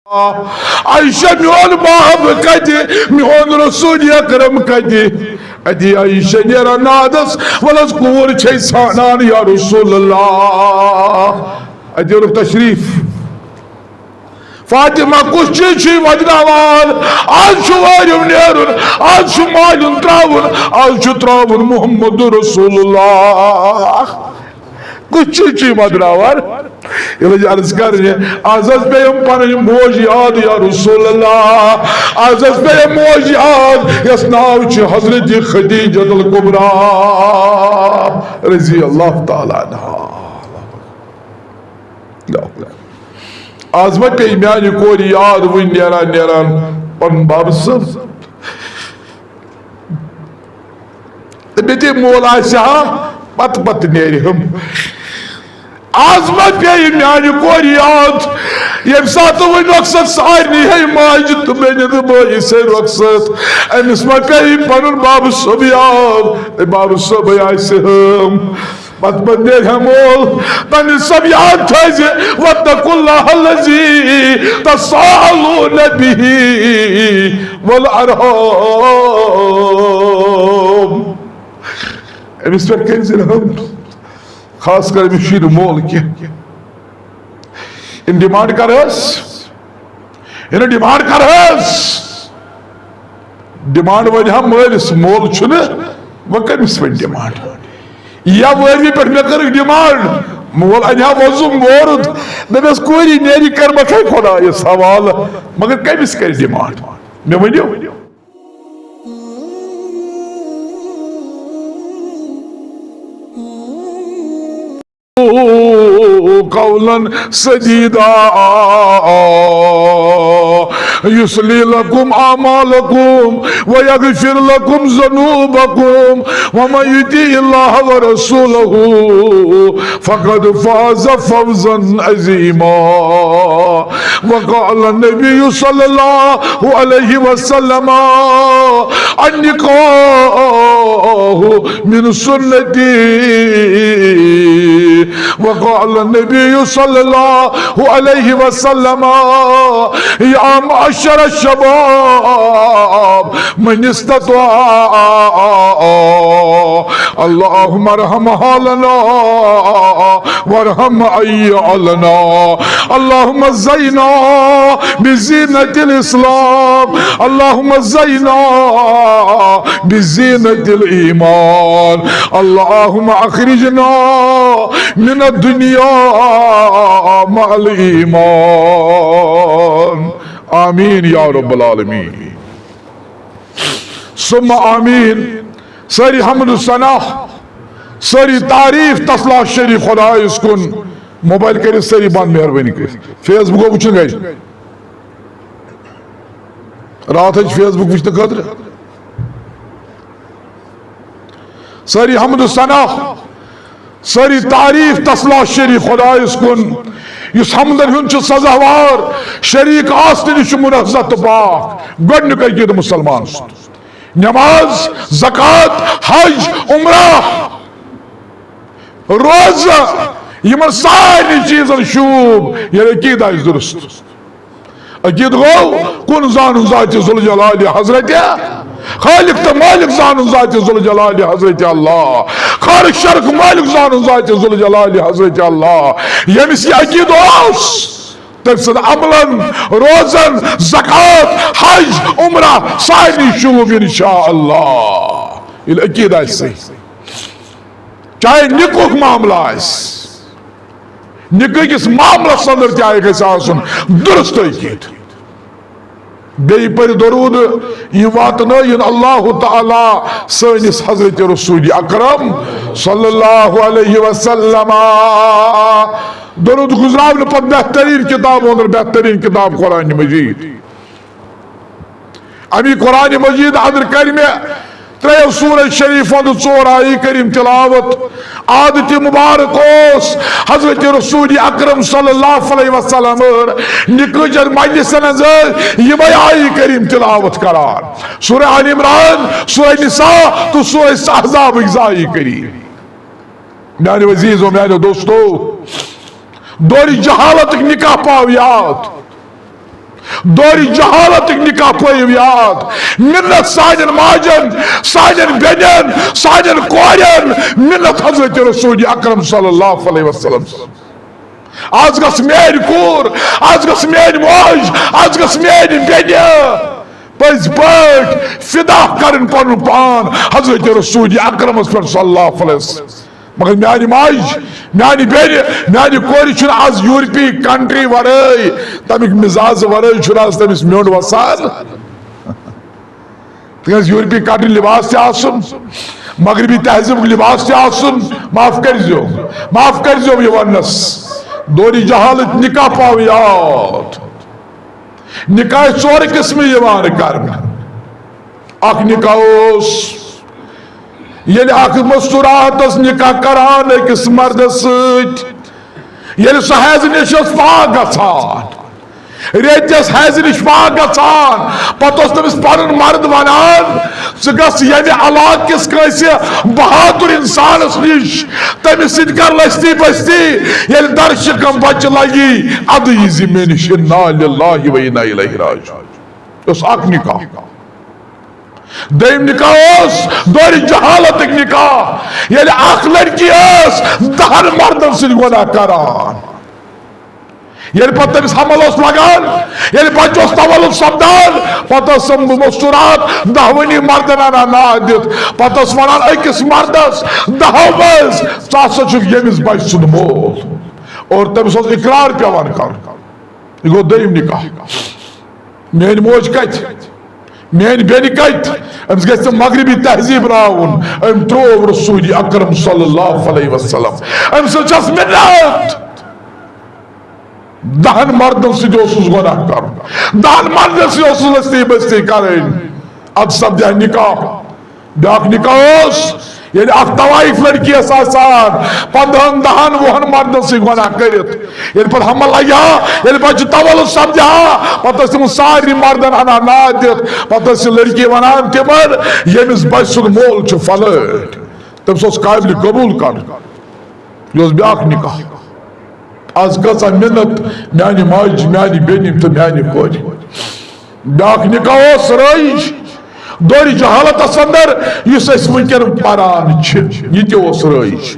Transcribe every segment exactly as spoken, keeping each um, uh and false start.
عائشہ، میون باب کتہِ؟ میون رسول اکرم کتہِ؟ اتی عائشہ نیران نادس، ولس کوٗر چھے ژھانڈان، یا رسول اللہ۔ اتی اوٚنُکھ تشریف۔ فاطمہ، کُس چیٖز چھُے وۄدناوان؟ آز چھُ وٲرِو نیرُن، آز چھُ مالیُن ترٛاوُن، آز چھُ ترٛاوُن محمد رسول اللہ۔ کُس چیٖز چھُے وۄدناوان؟ ییٚلہِ أسۍ عرض کرنہِ، آز حظ پیٚیَم پنٕنۍ موج یاد، یا رسول اللہ۔ آز حظ پیٚیَم موج یاد، یَس ناو چھُ حضرت خدیجہ الکبریٰ رضی اللہ تعالیٰ عنہا۔ آز ما پیٚیہِ میانہِ کورِ یاد وٕنۍ نیران نیران پنُن بابہٕ صٲب؟ تہٕ مےٚ تہِ مول آسہِ ہا، پتہٕ پتہٕ نیرِ ہم۔ آز ما پیٚیہِ میانہِ کورِ یاد، ییٚمہِ ساتہٕ وٕنۍ رۄخصت سارنٕے ہے ماجہِ تہٕ بیٚنہِ تہٕ بٲیِس ہے رۄخصت، أمِس ما پیٚیہِ پنُن بابہٕ صٲب یاد؟ اے بابہٕ صٲبٕے آسہِ ہم۔ پتہٕ پتہٕ نیرِ ہا مول، پننہِ سب یاد تھٲیزِ، واتقوا اللہ الذی تساءلون بہ والارحام۔ أمِس پٮ۪ٹھ کٔرۍ زِ رحم، خاص کر أمِس شُرۍ مول کینٛہہ۔ أمۍ ڈیمانڈ کر حظ؟ یعنی ڈیمانڈ کر حظ؟ ڈیمانڈ ونہِ ہا مٲلِس، مول چھُنہٕ، وۄنۍ کٔمِس وۄنۍ ڈیمانڈ؟ یا وٲرمہِ پٮ۪ٹھ مےٚ کٔرٕکھ ڈیمانڈ، مول انہِ ہا وۄزُم وورُد، دَپٮ۪س کوٗری نیرِ کرمَکھے خۄدایَس حوالہٕ، مگر کٔمِس کرِ ڈیمانڈ؟ مےٚ ؤنِو۔ قولا سديدا يصلح لكم أعمالكم ويغفر لكم ذنوبكم ومن يطع الله ورسوله فقد فاز فوزا عظيما. وقال النبي صلى الله عليه وسلم: النكاح من سنتي. وقال النبي صلى الله عليه وسلم: يا معشر الشباب من استطاع، اللهم ارحم أهلنا وارحم عيالنا. اللهم زينا بزينة الإسلام. اللهم زينا بزينة الإيمان. اللهم أخرجنا من الدنيا مع الإيمان. آمين يا رب العالمين. ثم آمين. سٲری حمد و ثنا، سٲری تعریف تس لا شریک خدایس کُن۔ موبایل کٔرِو سٲری بند مہربٲنی کٔرِتھ۔ فیس بُک وٕچھُن گژھِ۔ راتھ حظ چھِ فیس بُک وٕچھنہٕ خٲطرٕ۔ سٲری حمد و ثنا، سٲری تعریف تس لا شریک خدایس کُن، یُس حمدن ہُنٛد چھُ سزاوار، شریک آسنہٕ نِش چھُ منزہ تہٕ پاک۔ گۄڈٕنیُک عقیدٕ مُسلمان سُنٛد۔ نماز، زکوٰۃ، حج، عمرہ، روزہ، یِمن سارنٕے چیٖزن شوٗب، ییٚلہِ عقیدٕ آسہِ درست۔ عقیدٕ گوٚو کُن زانُن ذاتِ ذوالجلالِ حضرتِ، خالق تہٕ مالک زانُن ذاتِ ذوالجلالِ حضرتِ اللہ، خالق شرک مالک زانُن ذاتِ ذوالجلالِ حضرتِ اللہ۔ ییٚمِس یہِ عقیدٕ اوس، تٔمۍ سُنٛد عملن، روزن، زکوٰۃ، حج، عمرہ، سارنٕے شوٗب انشاءاللہ۔ ییٚلہِ عقیدٕ آسہِ صحیح، چاہے نِکُک معاملہٕ آسہِ، نِکہٕ کِس معاملس اندر تہِ آیہِ گژھِ آسُن درست عقیدٕ۔ بیٚیہِ پٔرِ درود، یہِ واتنٲیِن اللہ تعالیٰ سٲنِس حضرت رسول اکرم صلی اللہ علیہ وسلم۔ درود گزراونہٕ پتہٕ بہترین کتاب اندر بہترین کتاب قرآن مجید۔ امی قرآن مجید اندر کر مےٚ ترٛیو سورہ شریفو ہُنٛد ژور آیہِ کریم تلاوت۔ عادت مبارک اوس حضرت رسول اکرم صلی اللہ علیہ وسلم نکاح چن مجلسن منٛز یِمے آیہِ کریم تلاوت کران۔ سورہ آل عمران، سورہ نساء تہٕ سورہ احزابٕکۍ زٕ آیہِ کریم۔ میانیو عزیزو، میانیو دوستو، دورِ جہالتٕکۍ نکاح پاو یاد۔ دورِ جہالتٕکۍ نکاح پٲیِو یاد۔ منت سانٮ۪ن ماجن، سانٮ۪ن بیٚنٮ۪ن، سانٮ۪ن کورٮ۪ن، منت حضرت رسول اکرم صلی اللہ علیہ وسلم۔ آز گژھ میٲنۍ کوٗر، آز گژھ میٲنۍ موج، آز گژھ میٲنۍ بیٚنہِ پٔزۍ پٲٹھۍ فدا کرٕنۍ پنُن پان حضرت رسول اکرمس پٮ۪ٹھ صلی اللہ علیہ وسلم۔ مگر میانہِ ماجہِ، میانہِ بیٚنہِ، میانہِ کورِ چھُنہٕ آز یورپی کنٹری ورٲے، تمیُک مزاز ورٲے چھُنہٕ آز تٔمِس میوٚنٛڈ وسان۔ تِکیازِ یورپی کنٹری لباس تہِ آسُن، مغربی تہذیبُک لباس تہِ آسُن، معاف کٔرۍزیو، معاف کٔرۍزیو یہِ وننس، دورِ جہالت نکاح پاو یاد۔ نکاح ژور قٕسمہٕ یِوان کرنہٕ۔ اکھ نکاح اوس، ییٚلہِ اکھ مستورات ٲس نکاح کران أکِس مردس سۭتۍ، ییٚلہِ سۄ حیض نِش ٲس پاک گژھان، ریٚتۍ ٲس حیض نِش پاک گژھان، پتہٕ اوس تٔمِس پنُن مرد ونان، "ژٕ گژھ ییٚمہِ علاقہٕ کِس کٲنٛسہِ بہادُر انسانس نِش، تٔمِس سۭتۍ کر لستی بستی، ییٚلہِ درشکم بچہِ لگی، ادٕ یی زِ مےٚ نِش، انا للہ و انا الیہ راجعون۔" یہِ اوس اکھ نکاح۔ دوٚیِم نکاح اوس دورِ جہالتٕکۍ نکاح، ییٚلہِ اکھ لڑکی ٲس دہن مردن سۭتۍ گۄناہ کران۔ ییٚلہِ پتہٕ تٔمِس حمل اوس لگان، ییٚلہِ بچہِ اوس تولد سپدان، پتہٕ ٲس سۄ مستورات دہوٕنی مردن انان ناد دِتھ، پتہٕ ٲس ونان أکِس مردس دہو منٛز، "ژٕ ہسا چھُکھ ییٚمِس بچہِ سُنٛد مول۔" اور تٔمِس اوس اقرار پٮ۪وان کرُن۔ یہِ گوٚو دوٚیِم نکاح۔ میٲنۍ موج کتہِ؟ میٲنۍ بیٚنہِ کتہِ؟ أمِس گژھِ نہٕ مغربی تہذیٖب راوُن۔ أمۍ ترٛوو رسول اکرم صلی اللہ علیہ وسلم۔ أمۍ سٕنٛز چھس مِنت۔ دہن مردن سۭتۍ اوسُس گۄناہ کرُن، دہن مردن سۭتۍ اوسُس لستی بستی کرٕنۍ۔ ادٕ سپدِ ہا نکاح۔ بیاکھ نکاح اوس، ییٚلہِ اکھ طوائف لڑکی ٲس آسان، پندہن، دہن، وُہن مردن سۭتۍ گۄناہ کٔرِتھ۔ ییٚلہِ پتہٕ حمل لگہِ ہا، ییٚلہِ پتہٕ چھُ تولد سپدِ ہا، پتہٕ ٲسۍ تِمن سارنٕے مردن انان ناد دِتھ، پتہٕ ٲسۍ یہِ لڑکی ونان تِمن، "ییٚمِس بچہِ سُنٛد مول چھُ فلٲنۍ، تٔمِس اوس قابل قبول کرُن۔" یہِ اوس بیاکھ نکاح۔ از کۭژاہ مِنت میانہِ ماجہِ، میانہِ بیٚنہِ تہٕ میانہِ کورِ۔ بیاکھ نکاح اوس رٲیِج دورِ جہالتس اندر، یُس أسۍ وٕنکیٚن پران چھِ، یہِ تہِ اوس رٲیِج۔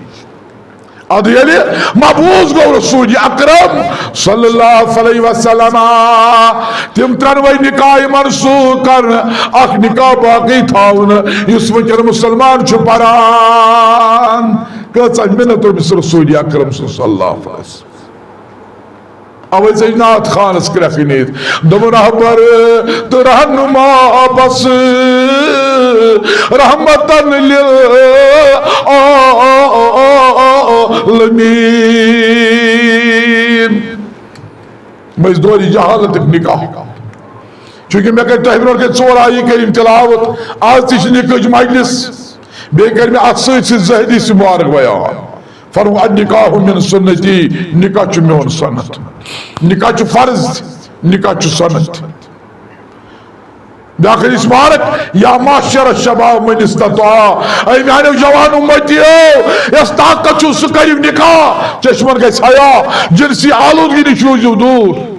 ادٕ ییٚلہِ مبعوث گوٚو رسول اکرم صلی اللہ علیہ وسلم، تِم ترٛنوَے نکاح منسوخ کرنہٕ، اکھ نکاح باقٕے تھاونہٕ، یُس وٕنکیٚن مسلمان چھُ پران۔ کۭژاہ مِنت أمِس رسول اکرم صلی اللہ علیہ وسلم۔ اوے ژےٚ نعت خانس کرٛٮ۪کھ نیٖرِتھ دوٚپُن، "رہبر تہٕ رہنما بس رحمتن للعالمین۔" مٔنٛزۍ دورِ جہالتٕکۍ نکاح۔ چونکہ مےٚ کٔرۍ تۄہہِ برونٛٹھ کَنہِ ژور آیہِ کٔرِم تلاوت، آز تہِ چھِ نکاحٕچ مجلس، بیٚیہِ کٔرۍ مےٚ اتھ سۭتۍ سۭتۍ زہدی سٕنٛدۍ مبارک بیان۔ فرموو، "النکاح من سنتی"، نکاح چھُ میون سنت، نکاح چھُ فرض، نکاح چھُ سنت۔ بیاکھ حدیث مبارک، "یا معشر الشباب من استطاع"، اے میانیو جوان امتیو، یس طاقت چھُ سُہ کٔرِو نکاح، چشمن گژھِ حیا، جنسی آلودگی نِش روٗزِو دوٗر۔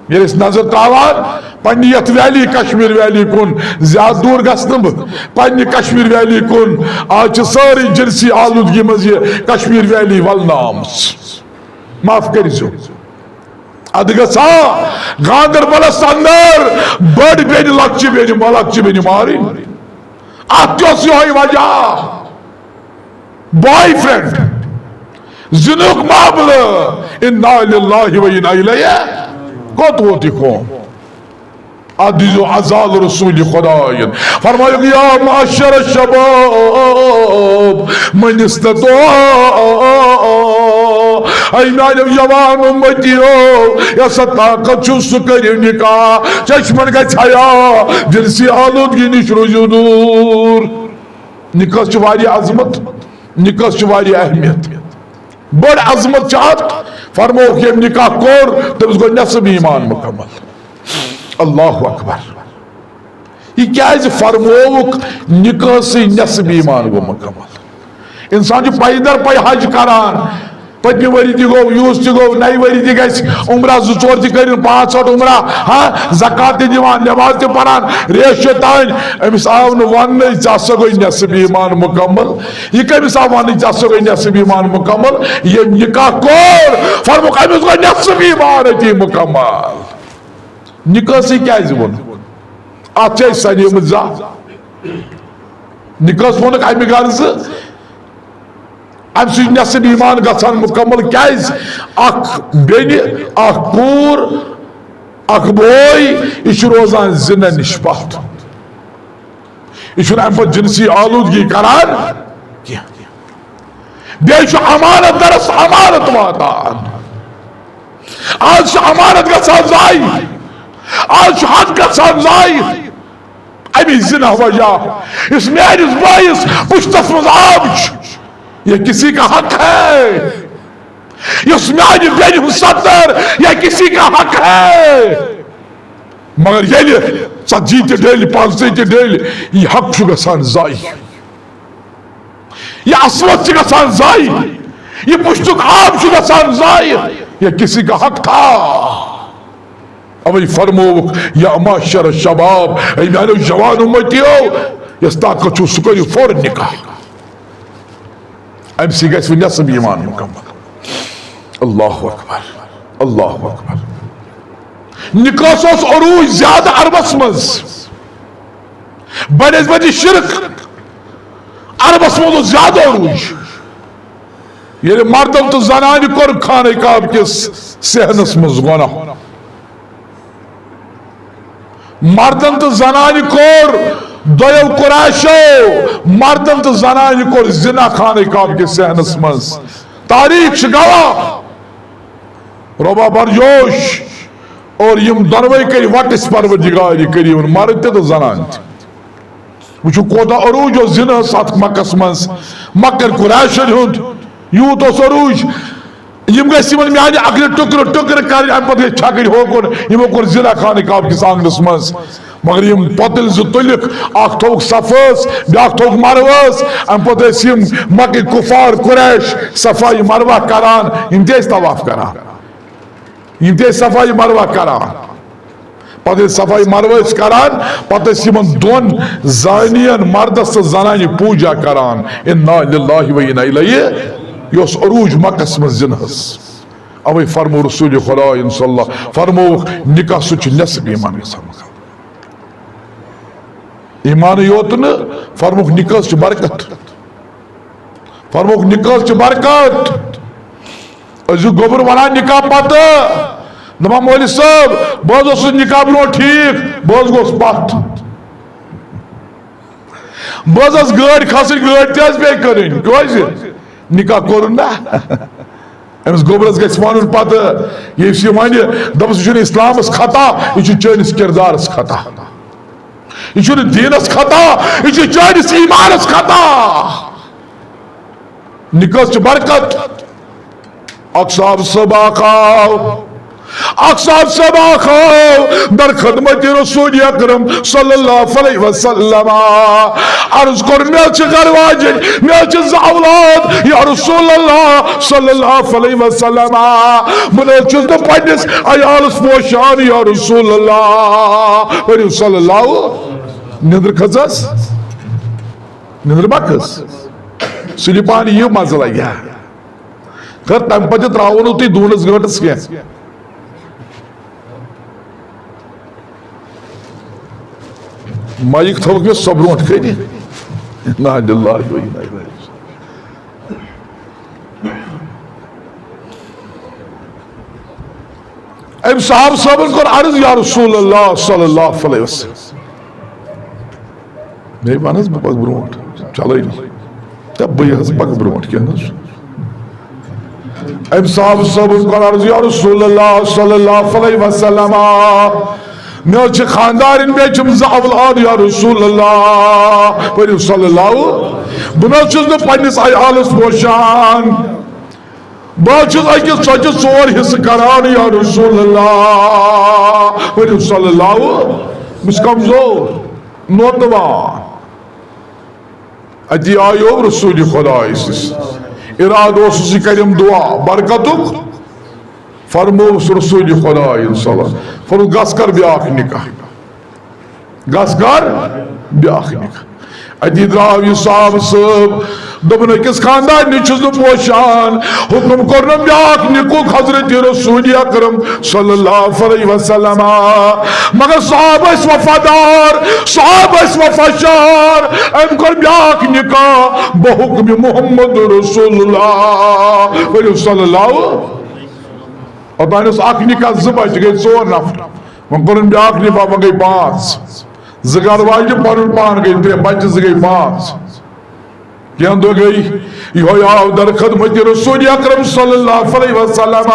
ییٚلہِ أسۍ نظر تراوان پننہِ یتھ ویلی، کشمیر ویلی کُن، زیادٕ دوٗر گژھٕ نہٕ بہٕ، پننہِ کشمیر ویلی کُن، آز چھِ سٲرٕے جنسی آلودگی منٛز یہِ کشمیر ویلی ولنہٕ آمٕژ۔ معاف کٔرۍزیو۔ ادٕ گژھا گاندربلس اندر بٔڑ بیٚنہِ، لۄکچہِ بیٚنہِ، لۄکچہِ بیٚنہِ مارٕنۍ؟ اتھ تہِ اوس یِہوٚے وجہ۔ بوائے فرینڈ، زِنُک معاملہٕ، انا للہ و انا الیہ۔ کوٚت ووت یہِ قوم؟ اتھ دیٖزیو عزا رسول خدایَن۔ فرمٲیِکھ، یا معشر الشباب من استطاع، اے میانیو جوان امتیو، یس طاقت چھُ سُہ کٔرِو نکاح، چشمن گژھِ حیا، جنسی آلودگی نِش روٗزِو دوٗر۔ نکاحس چھِ واریاہ عظمت، نکاحس چھِ واریاہ اہمیت۔ بٔڑ عظمت چھِ اتھ، فرمووُکھ، ییٚمۍ نکاح کوٚر، تٔمِس گوٚو نصف ایمان مکمل۔ اللہ اکبر۔ یہِ کیازِ فرمووُکھ، نکاحسٕے نصف ایمان گوٚو مکمل؟ انسان چھُ پَیہِ در پَیہِ حج کران، پٔتمہِ ؤری تہِ گوٚو، یُہُس تہِ گوٚو، نَیہِ ؤری تہِ گژھِ عمرہ، زٕ ژور تہِ کٔرِن، پانٛژھ ہٲٹھ عمرہ، ہاں، زکات تہِ دِوان، نماز تہِ پران، ریشہِ تہِ تران۔ أمِس آو نہٕ وننٕے، ژےٚ ہسا گوٚو نصف ایمان مکمل۔ یہِ کٔمِس آو وننٕے، ژےٚ ہسا گوٚو نصف ایمان مکمل؟ ییٚمۍ نکاح کوٚر، فرمووُکھ، أمِس گوٚو نصف ایمان أتی مکمل۔ نکاحسٕے کیازِ ووٚن؟ اتھ چھِ أسۍ سنیمٕتۍ زانٛہہ۔ نکاحس ووٚنُکھ امہِ غرضہٕ، امہِ سۭتۍ نصف ایمان گژھان مکمل۔ کیازِ؟ اکھ بیٚنہِ، اکھ کوٗر، اکھ بوے، یہِ چھُ روزان زِنا نِش پتھ۔ یہِ چھُنہٕ امہِ پتہٕ جنسی آلودگی کران کینٛہہ۔ بیٚیہِ چھُ امانت دارس امانت واتان۔ آز چھُ امانت گژھان ضایع، آز چھُ حق گژھان ضایع۔ امی زنا وجہ، یُس میٲنِس بٲیِس پُشتس منٛز آب چھُ، یہ کسی کا حق ہے؟ یُس میانہِ بیٚنہِ ہُنٛد ستر، یہ کسی کا حق ہے؟ مگر ییٚلہِ ژتجی تہِ ڈٔلۍ، پانٛژتٲجی تہِ ڈٔلۍ، یہِ حق چھُ گژھان ضایع۔ یہ عصمت چھِ گژھان ضایع، یہ پُشتُک آب چھُ گژھان ضایع۔ یہ کسی کا حق تھا؟ اوے فرمووُکھ، یا معاشر الشباب، اے میانیو جوان امتیو، یس طاقت چھُو سُہ کٔرِو فوراً نکاح۔ امہِ سۭتۍ گژھِ وۄنۍ نصف ایمان مکمل۔ اللہ اکبر، اللہ اکبر۔ نکاح اوس عروج زیادٕ عربس منٛز بنسبت شرک۔ عربس منٛز اوس زیادٕ عروج۔ ییٚلہِ مردن تہٕ زنانہِ کوٚر خانہ کعبہ کِس صحنس منٛز گۄناہ، مردن تہٕ زنانہِ کوٚر، دۄیو قریشو مردن تہٕ زنانہِ کوٚر زنا خانہ کعبہ کِس صحنس منٛز۔ تاریخ چھِ گواہ۔ رۄبا بر جوش۔ اور یم دۄنوے کٔرۍ وۄٹس پروردگار کریم، مرد تہِ تہٕ زنان تہِ۔ وٕچھِو کوتاہ عروج اوس زِنہَس اتھ مکس منٛز، مکر قریشن ہُنٛد یوٗت اوس عروج۔ یم گٔژھۍ یمن میانہِ اکرِ ٹُکرٕ ٹُکرٕ کرٕنۍ، امہِ پتہٕ گٔژھۍ چھکٕنۍ ہوکُن۔ یمو کوٚر زِنا خانہ کعبہ کِس آنگنس منٛز۔ مگر یم پۄتٕلۍ زٕ تُلِکھ، اکھ تھوٚوُکھ صفس، بیاکھ تھوٚوُکھ مروس۔ امہِ پتہٕ ٲسۍ یم مکٕکۍ کفار قریش صفا مروہ کران، یم تہِ ٲسۍ طواف کران۔ یم تہِ ٲسۍ صفا مروہ کران۔ پتہٕ ٲسۍ صفا مروہ ٲسۍ کران، پتہٕ ٲسۍ یمن دۄن زانین، مردس تہٕ زنانہِ، پوجا کران۔ انا للہ و انا الیہ۔ یہِ اوس عروج مکس منٛز زِنہَس۔ اوے فرمو رسول خدا صلی اللہ، فرمووُکھ، نکاح سۭتۍ چھُ نصف ایمان گژھان۔ ایمان یوت نہٕ، فرمووُکھ، نکاحس چھِ برکت۔ فرمووُکھ، نکاحس چھِ برکت۔ أزیُک گوٚبُر ونان نکاح پتہٕ، دپان، مولوی صٲب، بہٕ حظ اوسُس نکاح برونٛٹھ ٹھیٖک، بہٕ حظ گوٚوُس پتھ۔ بہٕ حظ ٲس گٲڑۍ کھسٕنۍ، گٲڑۍ تہِ حظ پیٚیہِ کٔرٕنۍ۔ کیٛازِ؟ نکاح کوٚرُن نا۔ أمِس گوٚبرس گژھِ ونُن پتہٕ، یُس یہِ ونہِ، دپس، یہِ چھُنہٕ اسلامس خطا، یہِ چھُ چٲنِس کردارس خطا۔ یہِ چھُنہٕ دیٖنس خطا، یہِ چھُ چٲنِس ایمانس خطا۔ نکاحس چھِ برکت۔ اکھ صاحب صٲب اکھ آو، اکھ صاحب صٲب اکھ آو در خدمت رسول اکرم صلی اللہ علیہ وسلم۔ عرض کوٚر، مےٚ چھِ گھر واجِنۍ، مےٚ چھِ زٕ اولاد، یا رسول اللہ صلی اللہ علیہ وسلم، بہٕ نہ حظ چھُس نہٕ پننِس عیالس پوشان، یا رسول اللہ۔ ؤنِو صلی اللہ۔ نیٚنٛدٕر کھٔژٕس؟ نیٚنٛدٕر ما کھٔژ؟ سُلہِ پہن یہِ مزٕ لگہِ ہا۔ خٲر، تَمہِ پَتہٕ تہِ ترٛاوو نہٕ تُہۍ دوٗنَس گٲنٛٹَس کینٛہہ۔ مایِک تھٲوٕکھ مےٚ سۄ برونٛٹھ کَنہِ۔ انا للہ و انا الیہ۔ أمۍ صحابہٕ صٲبن کوٚر عرض، یا رسول اللہ صلی اللہ علیہ وسلم۔ مے وَن حظ، بہٕ پَکہٕ برونٛٹھ، چلٲے نہٕ۔ تہٕ بہٕ یہِ حظ پَکہٕ برونٛٹھ، کینٛہہ نہٕ حظ چھُنہٕ۔ أمۍ صحابہٕ صٲبَن کوٚر عرض، یا رسول اللہ صلی اللہ علیہ وسلم، مےٚ حظ چھِ خانٛدارِنۍ، بیٚیہِ چھِم زٕ اولاد، یا رسول اللہ، ؤنِو صلی اللہ۔ بہٕ نہ حظ چھُس نہٕ پنٛنِس عیالَس پوشان۔ بہٕ حظ چھُس أکِس ژۄچہِ ژور حصہٕ کران، یا رسول اللہ، ؤنِو صلی اللہ۔ بہٕ چھُس کمزور، نوتوان۔ اتی آیو رسول خدایہِ سٕنٛز۔ ارادٕ اوسُس یہِ کریم دعا برکتُک، فرمووُس رسول خدایَن صلی اللہ علیہ وسلم، فرمووُس، "گژھ کر بیاکھ نکاح، گژھ کر بیاکھ نکاح۔" اتی درٛاو یہِ صحابہٕ صٲب، دوٚپُن، "أکِس خاندارنہِ چھُس نہٕ پوشان۔" حکم کوٚرنم بیاکھ نکاح حضرت رسول اکرم صلی اللہ علیہ وسلم۔ مگر صحابہٕ ٲسۍ وفادار، صحابہٕ ٲسۍ وفاشار۔ أمۍ کوٚر بیاکھ نکاح بحکم محمد رسول اللہ۔ ؤنِو صلی اللہ۔ اوٚتام اوس اکھ نکاح، زٕ بچہِ، گٔے ژور نفر۔ وۄنۍ کوٚرُن بیاکھ نکاح، وۄنۍ گٔے پانٛژھ۔ زٕ گرٕ واجہِ، پنُن پان گٔے ترٛےٚ، بچہِ زٕ گٔے پانٛژھ۔ کینٛہہ دۄہ گٔے، یِہوٚے آو در خدمت رسول اکرم صلی اللہ علیہ وسلم۔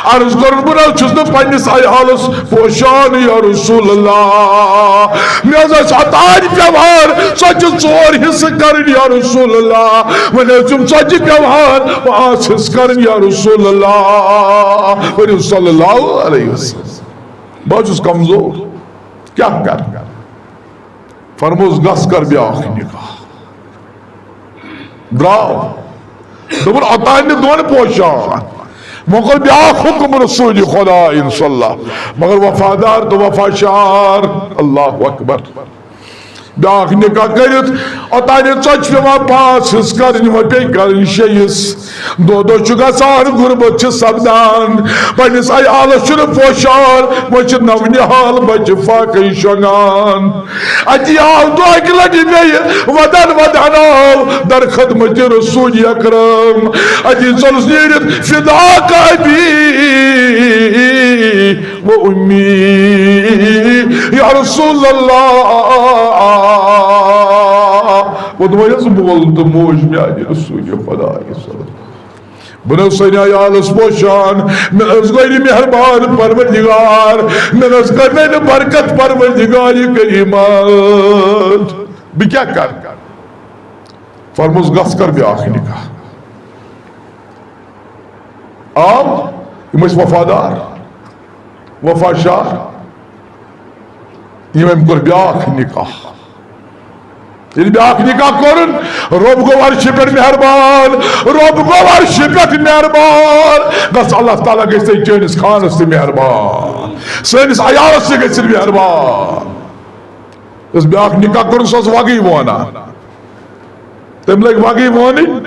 عرض کوٚرُن، "بہٕ نہ حظ چھُس نہٕ پننِس عیالس پوشان یا رسول اللہ۔ مےٚ حظ ٲسۍ اوٚتام پٮ۪وان ژۄچہِ ژور حصہٕ کرٕنۍ یا رسول اللہ۔ وۄنۍ حظ چھُم ژۄچہِ پٮ۪وان پانٛژھ حصہٕ کرٕنۍ یا رسول اللہ۔" ؤنِو صلی اللہ علیہ وسلم۔ بہٕ حظ چھُس کمزور، کیٛاہ کرٕ؟ فرموس، "گژھ کر بیاکھ نکاح۔" درٛاو۔ دوٚپُن، "اوٚتام نہٕ دۄن پوشان۔" وۄنۍ کوٚر بیاکھ حکم رسول خدایَن صلی اللہ، مگر وفادار تہٕ وفاشار۔ اللہ اکبر۔ بیاکھ نکاح کٔرِتھ، اوٚتام ژۄچہِ پٮ۪وان پانٛژھ حصہٕ کرٕنۍ، وۄنۍ پیٚیہِ کرٕنۍ شیٚیِس۔ دۄہ دۄہ چھُ گژھان، غربت چھِ سپدان، پننِس عیالس چھُنہٕ پوشان، وۄنۍ چھِ نو نِہال بچہِ فاقے شۄنٛگان۔ اتی آو دۄہ اکہِ لٹہِ بیٚیہِ، ودان ودان آو در خدمت رسول اکرم۔ اتی ژوٚلُس نیٖرِتھ، "فداک ابی و امی یا رسول اللہ۔" وۄنۍ دوٚپمَس، "بول تہٕ موج میانہِ رسول خدایہِ صلی اللہ علیہ وسلم۔ بہٕ نہ حظ سٲنۍ عیالس پوشان، مےٚ نہ حظ گوٚو یہِ مہربان پروردگار، مےٚ نہ حظ کٔر نہٕ برکت پروردگار کریٖمن۔ بہٕ کیٛاہ کرٕ؟" فرموس، "گژھ کر بیٛاکھ نکاح۔" آو، یِم ٲسۍ وفادار، وفا شار۔ یِم أمۍ کوٚر بیٛاکھ نکاح۔ ییٚلہِ بیٛاکھ نکاح کوٚرُن، رۄب گوٚو عرشہِ پٮ۪ٹھ مہربان، رۄب گوٚو عرشہِ پٮ۪ٹھ مہربان۔ بس اللہ تعالیٰ گژھِ تۄہہِ چٲنِس خانس تہِ مہربان، سٲنِس عیالس تہِ گژھِ مہربان۔ یۄس بیٛاکھ نکاح کوٚرُن، سۄ ٲس وگٕے وونان۔ تٔمۍ لٔگۍ وگٕے وونٕنۍ،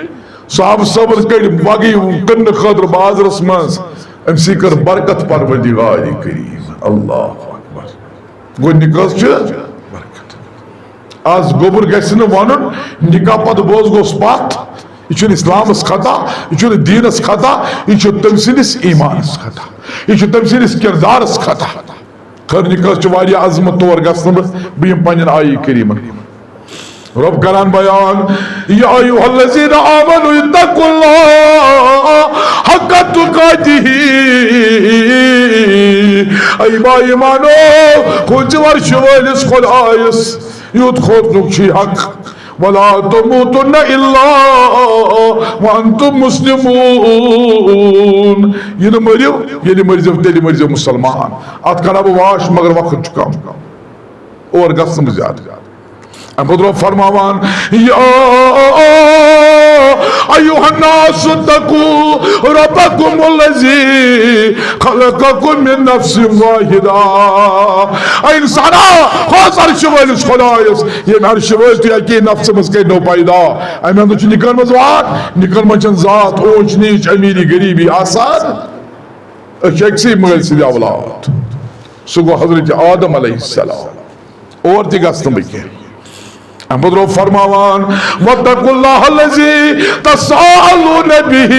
صحابہٕ صٲبن کٔڑۍ وگٕے کٕننہٕ خٲطرٕ بازرس منٛز۔ أمۍ سٕے کٔر برکت پروردگار کریم۔ اللہ اکبر۔ گوٚو نکاح چھُ برکت۔ آز گوٚبُر گژھِ نہٕ وَنُن، نکاح پتہٕ بوز گوٚژھ پتھ۔ یہِ چھُنہٕ اسلامس خطا، یہِ چھُنہٕ دیٖنس خطا، یہِ چھُ تٔمۍ سٕنٛدِس ایٖمانس خطا، یہِ چھُ تٔمۍ سٕنٛدِس کردارس خطا۔ خٲر نکاح چھُ واریاہ عظمت، تور گژھٕ نہٕ بہٕ، بہٕ یِمہٕ پننٮ۪ن آیہِ کریٖمن۔ رۄب کران بیان، یا ایھا الذین آمنوا اتقوا اللہ حق تقاتہ، اے با ایمانو، کھوژِو عرشہِ وٲلِس خدایس، یُتھ کھوژنُک چھُے حق۔ ولا تموتن الا وانتم مسلمون۔ یہِ نہٕ مٔرِو، ییٚلہِ مٔرزیو، تیٚلہِ مٔرزیو مُسلمان۔ اتھ کرٕ بہٕ واش، مگر وقت چھُ کم، اور گژھٕ نہٕ بہٕ زیادٕ۔ امہِ پتہٕ رۄب فرماوان، یا ایھا الناس اتقوا ربکم الذی خلقکم من نفس واحدہ۔ اے انسانا، کھوژ عرشہِ وٲلِس خدایس، ییٚمۍ عرشہِ وٲلۍ تُہۍ اکی نفسہٕ منٛز کٔرۍ نو پیدا۔ امہِ اندر چھُ نکاحن منٛز وات، نکاحن منٛز چھنہٕ ذات، اونچ نیچ، امیری غریبی آسان۔ أسۍ چھِ أکسٕے مٲلۍ سٕنٛدۍ اولاد۔ سُہ گوٚو حضرت آدم علیہ السلام۔ اور تہِ گژھٕ نہٕ بہٕ کینٛہہ۔ امہِ پتہٕ رۄب فرماوان، واتقوا اللہ الذی تساءلون بہ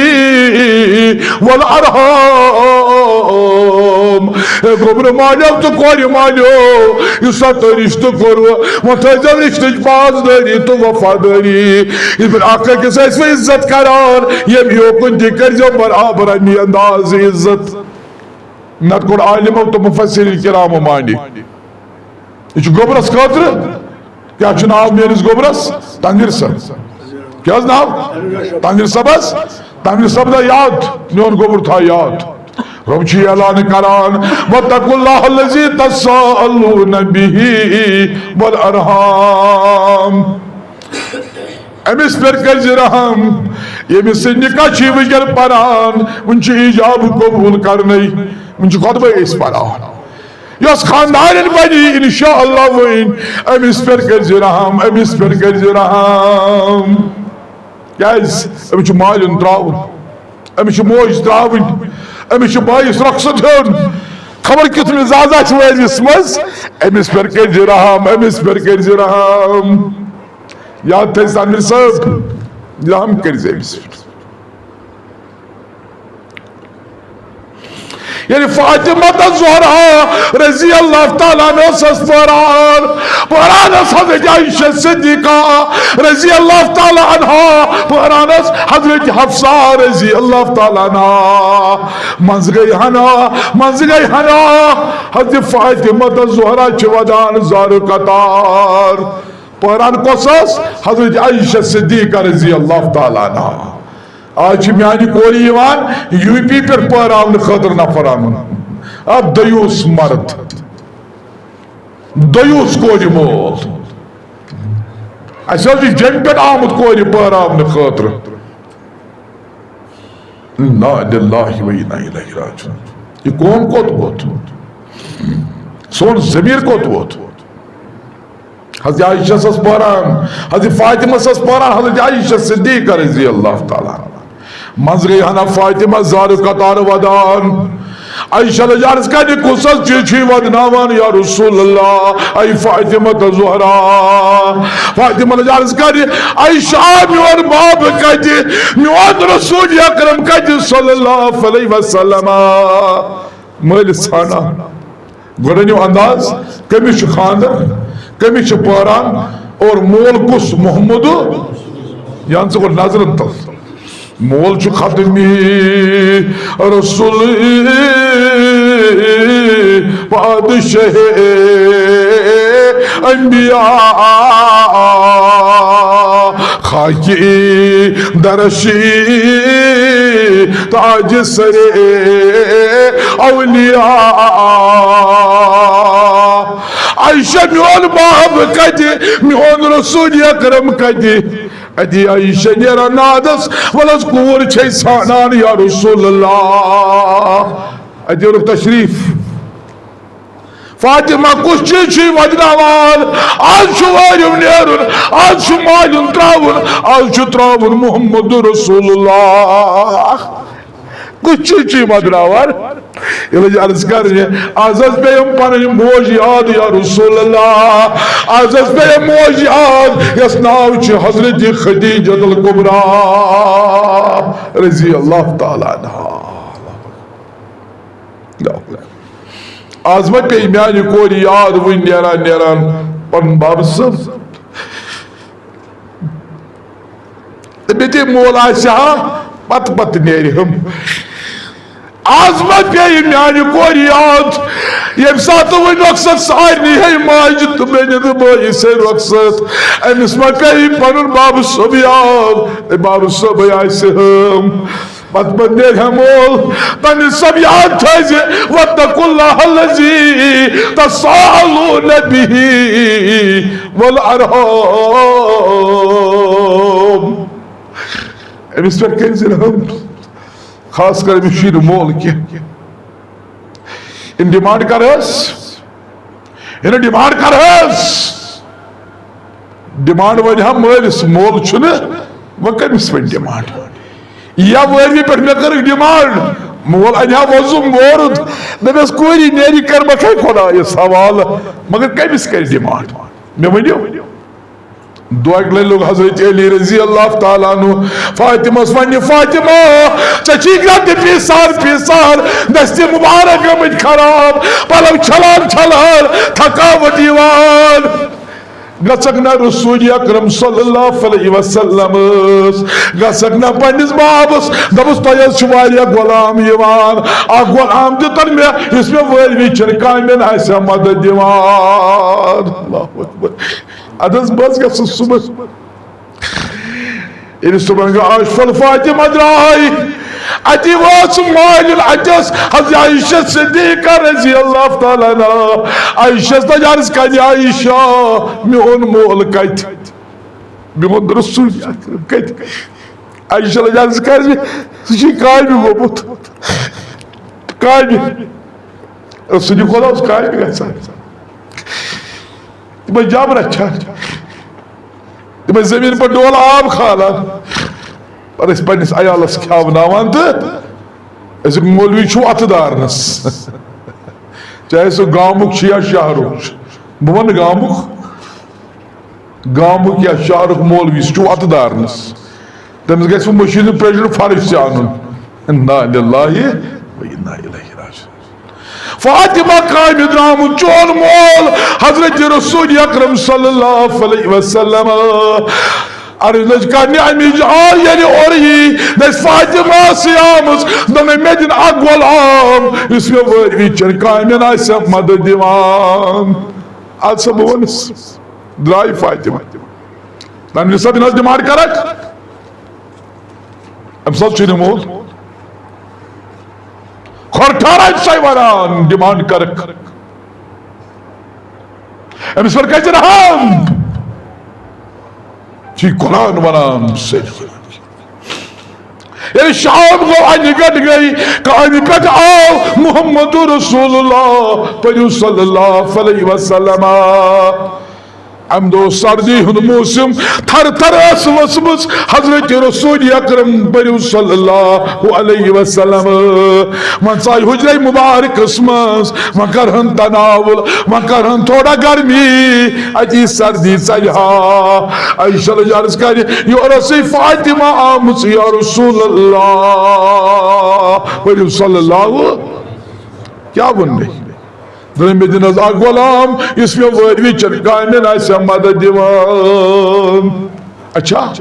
والارحام۔ اے گوٚبرٕ مالیو تہٕ کورِ مالیو، یُس سا تۄہہِ رشتہٕ کوٚروٕ، وۄنۍ تھٲیزیو رشتٕچ پاسدٲری تہٕ وفادٲری۔ یِتھ پٲٹھۍ اکھ أکِس ٲسۍ وۄنۍ عزت کران، ییٚمہِ یوکُن تہِ کٔرزیو برابر امی انداز عزت۔ نتہٕ کوٚڑ عالمو تہٕ مفسرین کرامو معنی۔ یہِ چھُ گوٚبرس خٲطرٕ۔ کیٛاہ چھُ ناو میٲنِس گوٚبرس؟ تنویر صٲب۔ کیٛاہ حظ ناو؟ تنویر صٲب حظ۔ تنویر صٲب، تھاو یاد، میون گوٚبُر تھاو یاد۔ رۄب چھُ اعلان کران، واتقوا اللہ الذی تساءلون بہ والارحام۔ أمِس پٮ۪ٹھ کٔرزِ رحم، ییٚمِس سۭتۍ نکاح چھِ وٕنکٮ۪ن پران، وٕنہِ چھُ ایجاب قبول کرنَے، وٕنہِ چھُ خطبے أسۍ پران۔ یۄس خاندارٮ۪ن بنی انشاءاللہ وۄنۍ، أمِس پٮ۪ٹھ کٔرزِ رحم، أمِس پٮ۪ٹھ کٔرزِ رحم۔ کیازِ؟ أمِس چھُ مالیُن تراوُن، أمِس چھُ موج تراوٕنۍ، أمِس چھُ بٲیِس رۄخصت ہیوٚن۔ خبر کیُتھ مزاج آسہِ وٲرِس منٛز، أمِس پٮ۪ٹھ کٔرزِ رحم، أمِس پٮ۪ٹھ کٔرزِ رحم۔ یاد تھٲیزِ عامر صٲب، رحم کٔرزِ أمِس پٮ۪ٹھ۔ ییٚلہِ فاطمہ تہٕ زہرا رضی اللہ تعالیٰ عنہ ٲسس پران، پران ٲس حضرت عائشہ صدیقہ رضی اللہ تعالیٰ عنہا، پران ٲس حضرت حفصہ رضی اللہ تعالیٰ عنہا۔ منٛزٕ گٔے ہنا، منٛزٕ گٔے ہنا، حضرت فاطمہ تہٕ زہرا چھِ ودان زارٕ قطار۔ پران کۄس ٲس؟ حضرت عائشہ صدیقہ رضی اللہ تعالیٰ عنہا۔ آز چھِ میانہِ کورِ یِوان یو پی پٮ۪ٹھ پٲراونہٕ خٲطرٕ نفر اَنُن۔ اکھ دیوس مرد، دیوس کورِ مول۔ اَسہِ حظ چھُ جیٚمہِ پٮ۪ٹھ آمُت کورِ پٲراونہٕ خٲطرٕ۔ انا للہ و انا الیہ راجعون۔ یہِ قوم کوٚت ووت؟ سون ضمیر کوٚت ووت؟ حضرت عائشہ سس پران، حضرت فاطمہ سس پران، حضرت عائشہ صدیقہ رضی اللہ تعالیٰ عنہا۔ منٛزٕ گٔے ہنا فاطمہ زارٕ قطار ودان۔ عائشہ لٔج عرض کرنہِ، کُس حظ چیٖز چھُے ودناوان یا رسول اللہ؟ اے فاطمہ تہٕ زہرا۔ فاطمہ لٔج عرض کرنہِ، عائشہ، میون باب کتہِ؟ میون رسول اکرم کتہِ صلی اللہ علیہ وسلم؟ مٲلِس ژھانڈان۔ گۄڈٕنیُک انداز، کٔمِس چھُ خانٛدر، کٔمِس چھُ پٲران، اور مول کُس؟ محمد۔ یہِ اَن ژٕ گۄڈٕ نظرن تل۔ مول چھُ ختمی رسول، پادشاہ انبیاء، خاکی درشی تاج سر اولیاء۔ عائشہ، میون باب کتہِ؟ میون رسول اکرم کتہِ؟ اتی عائشہ نیران نادس، ولس کوٗر چھے ژھانڈان یا رسول اللہ۔ اتی اوٚنُکھ تشریف۔ فاطمہ، کُس چیٖز چھُے ودناوان؟ آز چھُ وٲرِو نیرُن، آز چھُ مالیُن تراوُن، آز چھُ تراوُن محمد رسول اللہ۔ کُس چیٖز چھُے ودناوان؟ ییٚلہِ أسۍ عرض کرنہِ، آز حظ پیٚیَم پنٕنۍ موج یاد یا رسول اللہ، آز حظ پیٚیَم موج یاد، یَس ناو چھُ حضرت خدیجہ الکبریٰ رضی اللہ تعالیٰ عنہا۔ آز ما پیٚیہِ میانہِ کورِ یاد وٕنۍ نیران نیران پنُن بابہٕ صٲب؟ تہٕ بیٚیہِ تہِ مول آسہِ ہا، پتہٕ پتہٕ نیرِ ہم۔ آز ما پیٚیہِ میانہِ کورِ یاد، ییٚمہِ ساتہٕ وۄنۍ رۄخصت سارنٕے ہے ماجہِ تہٕ بیٚنہِ تہٕ بٲیِس ہے رۄخصت، أمِس ما پیٚیہِ پنُن بابہٕ صٲب یاد؟ ہے بابہٕ صٲبٕے آسہِ ہم۔ پتہٕ پتہٕ نیرِ ہا مول، تٔمِس سب یاد تھٲیزِ، واتقوا اللہ الذی تساءلون بہ والارحام۔ أمِس پٮ۪ٹھ کٔرۍ زِ رحم، خاص کر أمِس شُرۍ مول کینٛہہ۔ یِم ڈیمانڈ کر حظ، یِنہٕ ڈیمانڈ کر حظ۔ ڈیمانڈ وۄنۍ ہا مٲلِس، مول چھُنہٕ، وۄنۍ کٔمِس وۄنۍ ڈیمانڈ؟ یا وٲرمہِ پٮ۪ٹھ مےٚ کٔرٕکھ ڈیمانڈ، مول اَنہِ ہا وۄزُم وورُد، دَپٮ۪س کوٗری نیرِ کَرٕ بہٕ کھَے خۄدایَس حوالہٕ، مگر کٔمِس کَرِ ڈیمانڈ؟ مےٚ ؤنِو۔ دۄیہِ لَٹہِ لوٚگ حضرت علی رضی اللہ تعالیٰ عنہ فاطمس وَننہِ، فاطمہ، ژےٚ چھی گرٛٮ۪کھ تہِ پیٖسان پیٖسان، دستہِ مُبارک گٔمٕتۍ خراب، پَلو چھَلان چھَلان تھکاوٹ یِوان۔ گژھکھ نہ رسول اکرم صلی اللہ علیہ وسلم ٲس، گژھکھ نہ پننِس بابس، دوٚپُس، تۄہہِ حظ چھِ واریاہ غلام یِوان، اکھ غلام دِتن مےٚ، یُس مےٚ وٲرمہِ چٮ۪ن کامٮ۪ن آسہِ ہا مدد دِوان۔ اللہ اکبر۔ ادٕ حظ بس گژھن صبحس۔ ییٚلہِ صبحن گٔے آشفل فاطمہ درٛاے، اتی وٲژ مالِن، اتی ٲس حضرت عائشہ صدیقہ رضی اللہ تعالیٰ عنہا۔ عائشہ تج عرض کرِ، عائشہ، میون مول کتہِ؟ میون رسول اکرم کتہِ؟ عائشہ رضی اللہ عنہا کیٛازِ؟ سُہ چھُ کامہِ گوٚمُت۔ کامہِ۔ سُہ چھُ خۄدا اوس کامہِ گژھان۔ تِمے جب رچھان۔ تِمے زٔمیٖن پٮ۪ٹھ ڈول آب کھالان۔ پَتہٕ ٲسۍ پنٛنِس عیالَس کھیٛاوناوان تہٕ أزیُک مولوی چھُ اَتھٕ دارنَس۔ چاہے سُہ گامُک چھُ یا شہرُک چھُ۔ بہٕ وَنہٕ گامُک۔ گامُک یا شہرُک مولوی، سُہ چھُ اَتھٕ دارنَس۔ تٔمِس گژھِ وۄنۍ مٔشیٖد ہُنٛد پریشر فرٕش تہِ اَنُن۔ انا للہ و انا الیہ راجعون۔ فاطمہ کامہِ درٛامُت، چون مول حضرت رسول اکرم صلی اللہ علیہ وسلم۔ عرض لٔج کرنہِ اَمِچ آ ییٚلہِ اورٕ یی، دَپہِ فاطمہ ٲسٕے آمٕژ، دوٚپمَے مےٚ دِن اکھ غلام یُس مےٚ وٲرۍ وِچن کامٮ۪ن آسہِ مدد دِوان۔ اَدٕ سا بہٕ وَنس۔ درٛاے فاطمہ۔ تَمہِ وِزِ سا بِن حظ ڈِمانڈ کَرَکھ۔ أمۍ سا چھُ نہٕ مول۔ کھۄر ٹھارا أمۍ سا وَنان ڈِمانڈ کَرَکھ۔ أمِس پٮ۪ٹھ کَتہِ رحم؟ چھِ قرآن وَنان سٲری۔ ییٚلہِ شام گوٚو، اَنہِ گَٹہِ گٔے، کامہِ پٮ۪ٹھ آو محمد رسول اللہ، پٔرِو صلی اللہ علیہ وسلم۔ اَمہِ دۄہ اوس سردی ہُنٛد موسم، تھر تھر ٲس ؤژھمٕژ۔ حضرت رسول اکرم، پٔرِو صلی اللہ علیہ وسلم۔ وۄنۍ ژاے حجرے مبارکس منٛز، وۄنۍ کرہن تناول، وۄنۍ کرہن تھوڑا گرمی۔ اتی سردی ژلہِ ہا۔ عائشہ لٔج عرض کرِ، یورٕ ٲسٕے فاطمہ آمٕژ یا رسول اللہ۔ پٔرِو صلی اللہ۔ کیٛاہ ووٚن مےٚ؟ دوٚپُن، مےٚ دِن حظ اکھ غلام، یُس مےٚ وٲرۍ وِچن کامٮ۪ن آسہِ ہا مدد دِوان۔ اچھا،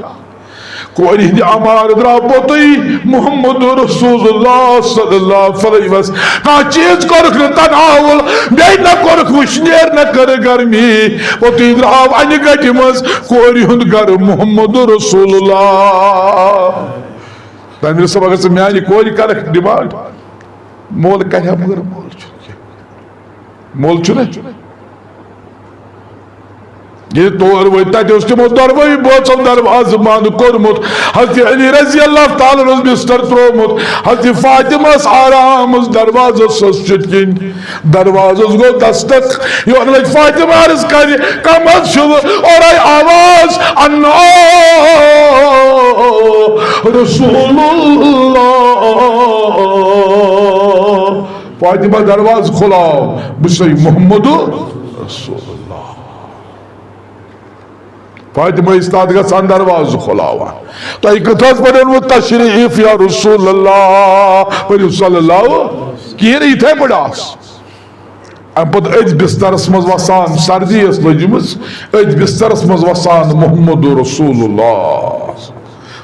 کورِ ہٕنٛدِ عمارٕ درٛاو پوٚتُے محمد رسول اللہ صلی اللہ علیہ وسلم۔ کانٛہہ چیٖز کوٚرُکھ نہٕ تناول، بیٚیہِ نہ کوٚرُکھ وٕشنیر، نہ کٔرٕکھ گرمی۔ پوٚتُے درٛاو اَنہِ گٹہِ منٛز کورِ ہُنٛد گرٕ محمد رسول اللہ۔ تَمہِ وِزِ صٲب، اگر ژٕ میٛانہِ کورِ کرکھ ڈِمانڈ، مول کرِ ہا، مگر مول چھُنہٕ کینٛہہ۔ مول چھُنہٕ۔ ییٚلہِ تور وٲتۍ، تَتہِ اوس تِمو دۄنوَے بٲژو دروازٕ بنٛد کوٚرمُت۔ حضرت علی رضی اللہ تعالیٰ عنہ اوس بستر ترٛوومُت۔ حضرت فاطمہ ٲس آرام منٛز دروازَس سۭتۍ کِنۍ۔ دروازَس گوٚو دستک۔ یورٕ لٔج فاطمہ عرض کرِ، کم حظ چھُو؟ اورَے آواز، انا رسول اللہ۔ فاطمہ، دروازٕ کھُلاو، بہٕ چھُسے محمد رسول اللہ۔ فاطمہ استاد گژھان، دروازٕ کھُلاوان۔ تۄہہِ کتھ حظ پٲٹھۍ ووٚنمُت تشریف یا رسول اللہ؟ ؤنِو صلی اللہ۔ کِہیٖنۍ، یِتھے پٲٹھۍ آس۔ اَمہِ پتہٕ أتھۍ بسترس منٛز وسان، سردی ٲس لٔجمٕژ، أتھۍ بسترس منٛز وسان محمد رسول اللہ۔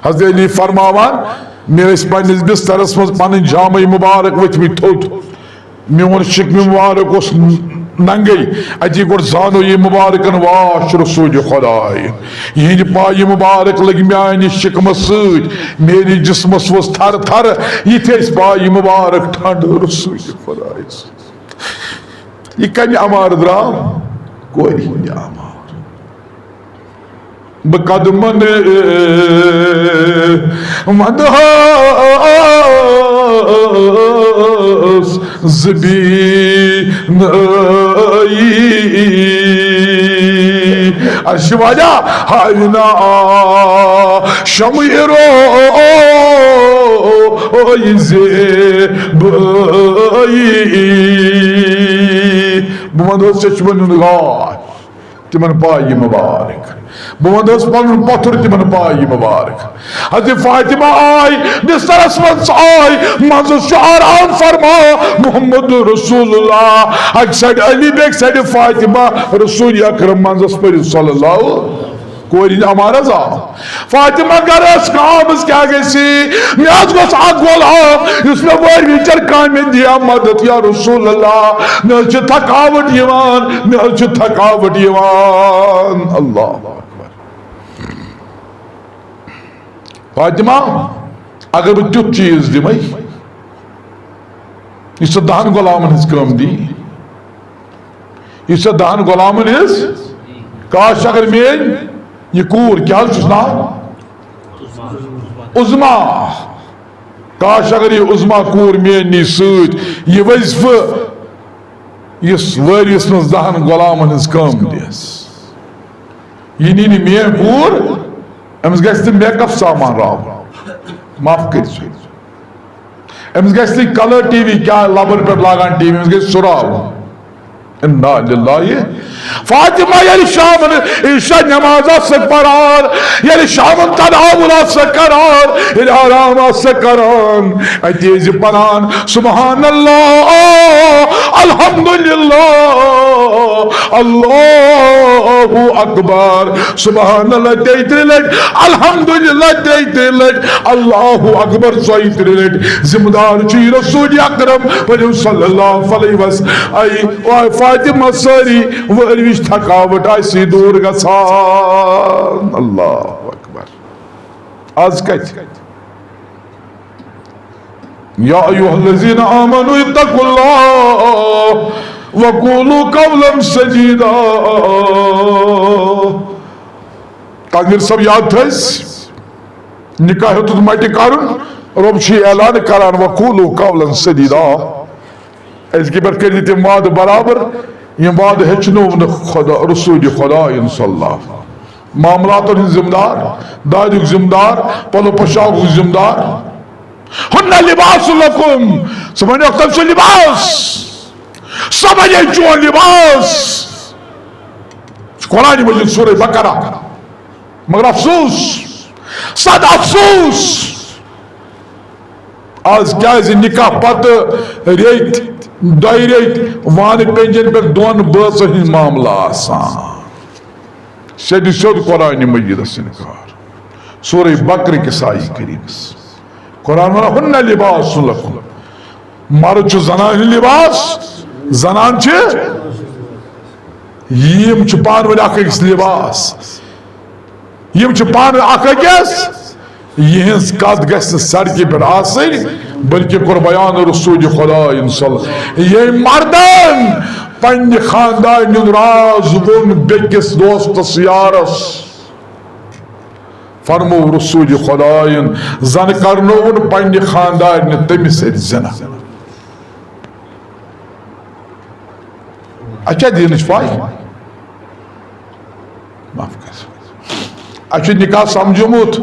حضرت علی فرماوان، مےٚ ٲسۍ پننِس بسترس منٛز پنٕنۍ جامے مبارک ؤتھمٕتۍ تھوٚد۔ میون شِکمہِ مبارک اوس ننگے۔ اتی گۄڈٕ زانو یہِ مبارکن واش رسول خداے۔ یِہنٛدِ پایہِ مبارک لٔگۍ میانہِ شِکمہٕ سۭتۍ۔ میٲنِس جسمس ؤژھ تھر تھر۔ یِتھۍ ٲسۍ پایہِ مبارک ٹھنڈ رسول خداے۔ یہِ کمہِ عمارٕ درٛاو؟ کورِ ہِنٛدِ عمارٕ۔ بہٕ قدمن وندہس زبین۔ عرش واجا ہاونا شمع روی زیبائی۔ بہٕ وندہس چشمن ہُنٛد گاش تِمن پایہِ مبارک۔ بہٕ وندس پنُن پتھر تِمن پایہِ مبارک۔ حضرت فاطمہ آے، بسترس منٛز آے، منٛزس چھُ آرام فرما محمد رسول اللہ۔ اکہِ سایڈٕ علی، بیٚکہِ سایڈٕ فاطمہ، رسول اکرم منٛزس پٔرِو صلی اللہ۔ کورِ ہِنٛدِ عمارٕ حظ آو۔ فاطمہ گرس کامس کیا گژھِ؟ مےٚ حظ گوٚژھ اکھ غلام یُس مےٚ وٲرۍ وِچر کامہِ دِیا مدد یا رسول اللہ۔ مےٚ حظ چھِ تھکاوٹ یِوان، مےٚ حظ چھِ تھکاوٹ یِوان۔ اللہ اکبر۔ فاطمہ، اگر بہٕ تیُتھ چیٖز دِمے، یُس ژٕ دہن غلامن ہٕنٛز کٲم دی، یُس ژےٚ دہن غلامن ہٕنٛز، کاش اگر میٲنۍ یہِ کوٗر، کیٛاہ حظ چھُس ناو؟ عظمیٰ۔ کاش اگر یہِ عظمیٰ کوٗر میٲنۍ نی سۭتۍ، یہِ وظیفہٕ یُس وٲرِس منٛز دَہَن غلامَن ہٕنٛز کٲم دِس۔ یہِ نی نہٕ میٲنۍ کوٗر، أمِس گژھِ نہٕ makeup سامان راوُن۔ معاف کٔرِو۔ أمِس گژھِ نہٕ colour T V کیٛاہ لبن پٮ۪ٹھ لاگان T V، أمِس گژھِ سُہ راوُن۔ انا للہ۔ فاطمہ ییٚلہِ شامن عشاء نماز آسہٕ پران، ییٚلہِ شامن تناول آسہٕ کران، ییٚلہِ آرام آسہٕ کران، اَتی ٲسۍ پران سبحان اللہ، الحمدللہ، اللہ اکبر، سبحان اللہ تیٚیہِ ترٛہ لٹہِ، الحمدللہ تیٚیہِ ترٛہ لٹہِ، اللہ اکبر ژۄیہِ ترٛہ لٹہِ۔ ذمہ دار چھُ یہِ رسول اکرم، پٔرِو صلی اللہ علیہ وسلم۔ اے، اے فاطمہ، سٲری وٲرۍ وِچ تھکاوٹ آسی دوٗر گژھان۔ اللہ اکبر۔ آز کتہِ؟ یا ایھا الذین آمنوا اتقوا اللہ وقولوا قولا سدیدا۔ تنویر صٲب یاد تھٲوِس، نکاح ہیوٚتُتھ مٹہِ کرُن، رۄب چھُ یہِ اعلان کران، وقولوا قولا سدیدا۔ أزکہِ پٮ۪ٹھ کٔرۍ زِ تِم وعدٕ برابر، یِم وعدٕ ہیٚچھنوو نہٕ خدا، رسول خدایَن صلی اللہ۔ معاملاتن ہٕنٛز ذمہٕ دار، دادیُک ذمہٕ دار، پلو پوشاکُک ذمہٕ دار۔ ہن لباس لکم، سُہ بنیو تٔمۍ سُنٛد لباس، سۄ بنے چون لباس۔ قرآن مجید سورہ بقرہ۔ مگر افسوس، صد افسوس، آز کیازِ نکاح پتہٕ ریٚتۍ، دۄیہِ ریٚتۍ وانہٕ پینجن پٮ۪ٹھ دۄن بٲژن ہٕنٛدۍ معاملہٕ آسان؟ سیٚدِ سیوٚد قرآن مجیدس انکار۔ سورہ بقرہ کِس آیہِ کریمس۔ قرآن ونان، ہن لباس لکم۔ مرد چھُ زنانہِ ہُنٛد لباس، زنان چھِ، یِم چھِ پانہٕ ؤنۍ اکھ أکِس لباس۔ یِم چھِ پانہٕ اکھ أکِس، یِہٕنٛز کتھ گژھِ نہٕ سڑکہِ پٮ۪ٹھ آسٕنۍ، بلکہِ کوٚر بیان رسول خدایَن صلی اللہ۔ ییٚمۍ مردن پننہِ خاندارنہِ ہُنٛد راز ووٚن بیٚکِس دوستس یارس، فرموو رسول خدایَن، زن کرنووُن پننہِ خاندارنہِ تٔمِس سۭتۍ زنا۔ اچھا دینٕچ پاے؟ معاف کر۔ اَسہِ چھُ نکاح سمجھومُت،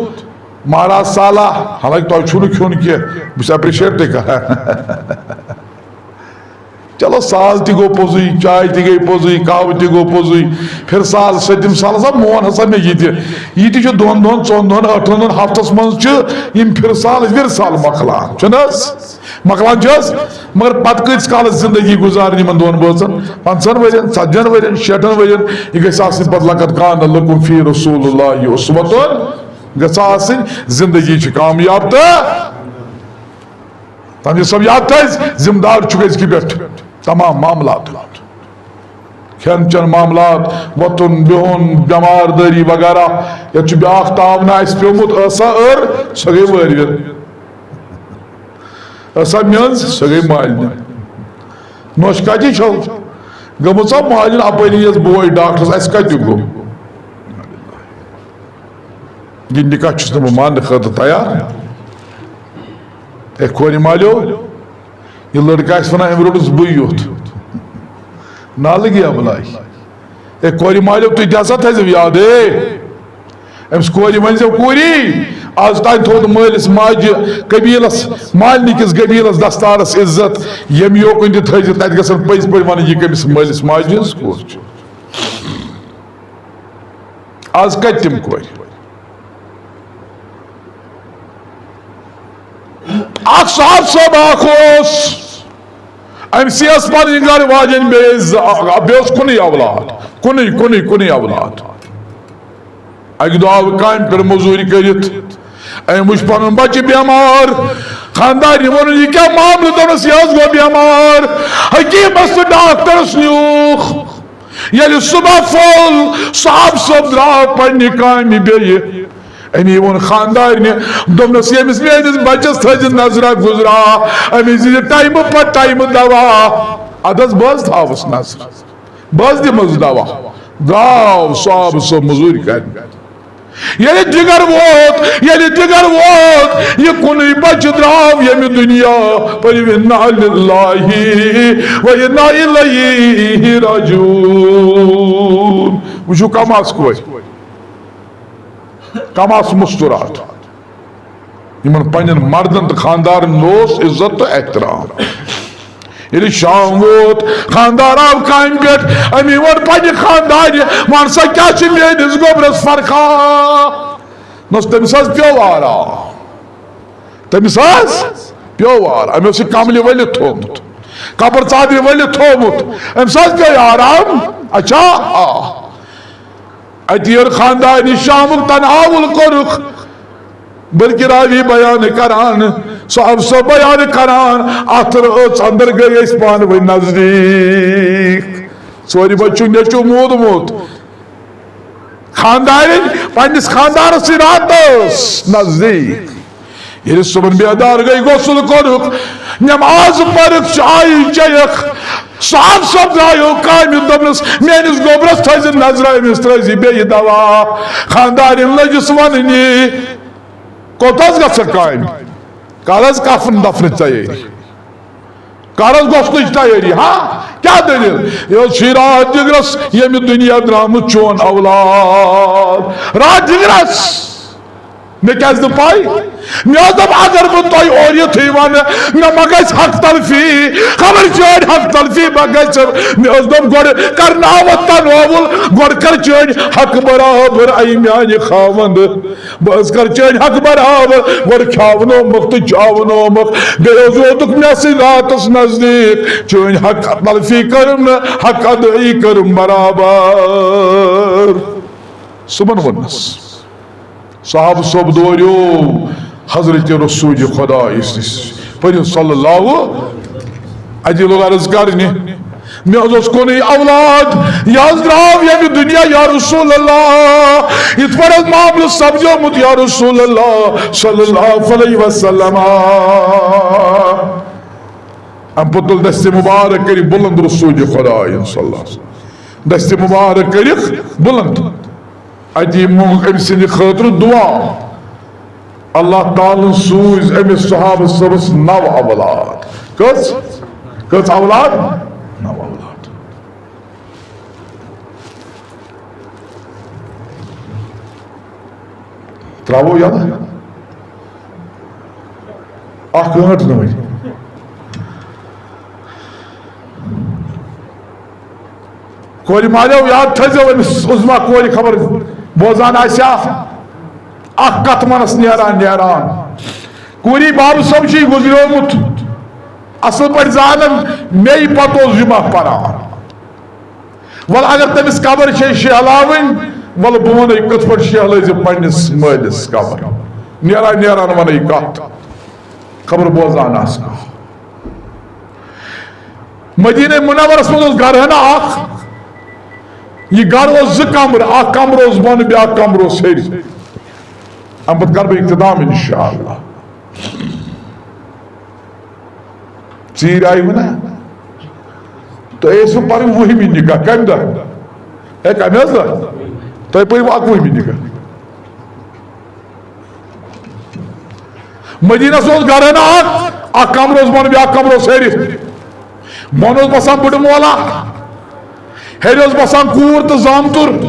مہراز سالہ، حالانکہ تۄہہِ چھُو نہٕ کھیوٚن کینٛہہ، بہٕ چھُس appreciate تہِ کران۔ چلو، سال تہِ گوٚو پوٚزُے، چاے تہِ گٔے پوٚزُے، قہوٕ تہِ گوٚو پوٚزُے، پھِرٕ سال، سٔتِم سال ہسا مون ہسا مےٚ یہِ تہِ۔ یہِ تہِ چھُ دۄن دۄہن، ژۄن دۄہن، ٲٹھن دۄہن، ہفتس منٛز چھِ یِم پھِرٕ سال، وِرٕ سال مۄکلان، چھُنہٕ حظ؟ مۄکلان چھِ حظ؟ مگر پتہٕ کۭتِس کالس زندگی گُزارٕنۍ یِمن دۄن بٲژن؟ پنٛژہن ؤرین، ژتجِہن ؤرین، شیٹھن ؤرین؟ یہِ گژھِ آسٕنۍ پتہٕ، لقد کان لکم فی رسول اللہ اسوۃ، گژھِ آسٕنۍ۔ زندگی چھِ کامیاب تہٕ تنویر صٲب یاد تھٲیِو، ذمہٕ دار چھُ أزکہِ پٮ۪ٹھ تمام معاملات۔ کھٮ۪ن چٮ۪ن معاملات، وۄتھُن بِہُن، بٮ۪مار دٲری وغیرہ۔ یَتھ چھُ بیٛاکھ تاونہٕ اَسہِ پیوٚمُت، ٲسا أر، سۄ گٔے وٲرۍ ویٚر۔ ٲسا میٚنٛز، سۄ گٔے مالنہِ۔ نۄش کَتہِ چھَو؟ گٔمٕژ ہا مالِن اَپٲری یَس بوے ڈاکٹرَس، اَسہِ کَتہِ گوٚو؟ یہِ نِکاح چھُس نہٕ بہٕ ماننہٕ خٲطرٕ تیار۔ اے کورِ مالیو، یہِ لڑکہٕ آسہِ ونان، أمۍ روٚٹُس بٕے یوت۔ نالہٕ گیا بلاے۔ اے کورِ مالیو، تُہۍ تہِ ہسا تھٲیزیو یاد، اے، أمِس کورِ ؤنۍزیو، کوٗری، آز تام تھوٚو نہٕ مٲلِس ماجہِ قبیلس، مالنہِ کِس قبیلس دستارس عزت، ییٚمہِ یوکُن تہِ تھٲیزِ، تتہِ گژھن پٔزۍ پٲٹھۍ ونٕنۍ، یہِ کٔمِس مٲلِس ماجہِ ہٕنٛز کوٗر چھِ۔ آز کتہِ تِم کورِ؟ اکھ صاحب صٲب اکھ اوس، أمۍ سی ٲس پنٕنۍ گرٕ واجٮ۪ن بیٚیہِ زٕ، بیٚیہِ اوس کُنُے اولاد، کُنُے، کُنُے، کُنُے اولاد۔ اکہِ دۄہ آو کامہِ پٮ۪ٹھ مٔزوٗرۍ کٔرِتھ، أمۍ وٕچھ پنُن بچہِ بٮ۪مار۔ خانٛدارنہِ ووٚنُن، "یہِ کیٛاہ معاملہٕ؟" دوٚپنَس، "یہِ حظ گوٚو بٮ۪مار، حکیٖمس تہٕ ڈاکٹرس نیوٗکھ۔" ییٚلہِ صبح پھوٚل، صاحب صٲب درٛاو پننہِ کامہِ بیٚیہِ۔ أمی ووٚن خانٛدارنہِ، دوٚپنَس، "ییٚمِس میٲنِس بچس تھٲیزِ نظرا گُزرا، أمِس دِزِ ٹایمہٕ پتہٕ ٹایمہٕ دوا۔" اَدٕ حظ، بہٕ حظ تھاوُس نظر، بہٕ حظ دِمس دوا۔ درٛاو صاحب صٲب مٔزوٗرۍ کرنہِ۔ ییٚلہِ جگر ووت، ییٚلہِ جگر ووت، یہِ کُنُے بچہِ درٛاو ییٚمہِ دُنیا، پٔرِو اِنا لِلّٰہِ و اِنا اِلیہِ راجِعوٗن۔ وٕچھِو، کم آس کوے، کم آس مُستُرات۔ یِمن پننٮ۪ن مردن تہٕ خاندارن اوس عزت تہٕ احترام۔ ییٚلہِ شام ووت، خاندار آو کامہِ پٮ۪ٹھ، أمی ووٚن پننہِ خاندارِ، "وَن سا، کیٛاہ چھِ میٲنِس گوٚبرس فرقا؟" نہ، تٔمِس حظ پیوٚو آرام، تٔمِس حظ پیوٚو آرام، أمۍ اوس یہِ کملہِ ؤلِتھ تھوٚومُت، کپر ژادرِ ؤلِتھ تھوٚومُت، أمِس حظ پیوٚو آرام۔ اچھا، آ۔ اَتہِ ییٚلہِ خاندارِ شامُک تناوُل کوٚرُکھ، بلکہِ راوی بیان کران، صاحب صٲب بیان کران، اَتھ رٲژ اندر گٔے أسۍ پانہٕ ؤنۍ نزدیٖک۔ ژورِ بجہِ چھُ نیٚچوٗ موٗدمُت۔ خاندارِنۍ پننِس خاندارس سۭتۍ راتس نزدیٖک۔ ییٚلہِ صُبحن بیدار گٔے، غسل کوٚرُکھ، نماز پٔرٕکھ، چاے چیٚیَکھ، صاحب صٲب درٛایو کامہِ، دوٚپنَس، "میٲنِس گوٚبرَس تھٲیزِ نظرِ، أمِس ترٛٲیزِ بیٚیہِ دوا۔" خانٛدارِنۍ لٔجِس وَننہِ، "کوٚت حظ گژھکھ کامہِ؟ کر حظ کفن دفنٕچ تیٲری؟" کر حظ گۄژھنٕچ تیٲری؟ ہا، کیٛاہ دٔلیٖل؟ یہِ حظ چھُے راتھ جِگرَس ییٚمہِ دُنیا درٛامُت چون اولاد۔ راتھ جِگرَس۔ مےٚ کیٛازِ نہٕ پَے؟ مےٚ حظ دوٚپ، اگر بہٕ تۄہہِ اورٕ یِتھُے وَنہٕ، مےٚ ما گژھِ حق تلفی؟ خبر چٲنۍ حق تلفی ما گژھِ؟ مےٚ حظ دوٚپ، گۄڈٕ کرناوَتھ تناوُل، گۄڈٕ کر چٲنۍ حق برابر، اَے میٛانہِ خاوند۔ بہٕ حظ کر چٲنۍ حق برابر، گۄڈٕ کھیاونومکھ تہٕ چاونومکھ، بیٚیہِ حظ ووتُکھ مےٚ سۭتۍ راتس نزدیٖک، چٲنۍ حق تلفی کٔرٕم نہٕ، حق ادٲیی کٔرٕم برابر۔ صُبحن ووٚننس، صحابہٕ صٲب دوریو حضرت رسول خدایس نِش، پٔرِو صلی اللہ۔ اَتہِ لوٚگ عرض کرنہِ، مےٚ حظ اوس کُنُے اولاد، یہِ حظ درٛاو ییٚمہِ دُنیا، یا رسول اللہ۔ یِتھ پٲٹھۍ حظ معاملہٕ سپدیومُت، یا رسول اللہ صلی اللہ علیہ وسلم۔ اَمہِ پتہٕ تُل دستِ مبارک کٔرِتھ بُلند رسول خدایَن صلی اللہ علیہ وسلم۔ دستِ مبارک کٔرِتھ بُلند۔ اَتی موٚنگ أمۍ سٕنٛدِ خٲطرٕ دُعا۔ اللہ تعالیٰ ہن سوٗز أمِس صحابہٕ صٲبس نو اولاد۔ کٔژ؟ کٔژ اولاد؟ نو اولاد۔ ترٛاوو یلہٕ۔ اکھ گٲنٛٹ نہٕ وۄنۍ۔ کورِ مالیو، یاد تھٲیزیو أمِس عظمیٰ کورِ، خبر بوزان آسہِ ہا، اکھ کتھ منس نیران نیران۔ کوٗری بابہٕ صٲب چھُے گُزریومُت، اصل پٲٹھۍ زانان، مے پتہٕ اوس جمعہ پران۔ ول اگر تٔمِس قبر چھے شیہلاوٕنۍ، ول بہٕ ونے کِتھ پٲٹھۍ شیہلٲے زِ پننِس مٲلِس قبر۔ نیران نیران ونے کتھ، خبر بوزان آسہِ کانٛہہ۔ مدینہ منورس منٛز اوس گرٕ ہنا اکھ۔ یہِ گرٕ اوس زٕ کمرٕ، اکھ کمرٕ اوس بۄنہٕ، بیٛاکھ کمرٕ اوس ہیٚرِ۔ اَمہِ پتہٕ کرٕ بہٕ اختتام انشاءاللہ۔ ژیٖرۍ آیہِ وۄنۍ نا؟ تۄہہِ ٲسوٕ پرٕنۍ وُہمہِ نکاح، کمہِ دۄہ؟ ہے، کمہِ حظ دۄہ؟ تۄہہِ پٔرِو اکوُہمہِ نکاح۔ مدینس اوس گرن اکھ، اکھ کمرٕ اوس بۄن، بیاکھ کمرٕ اوس ہیٚرِ۔ بۄن اوس بسان بٕڈٕ مولا، ہیٚرِ اوس بسان کوٗر تہٕ زامتُر۔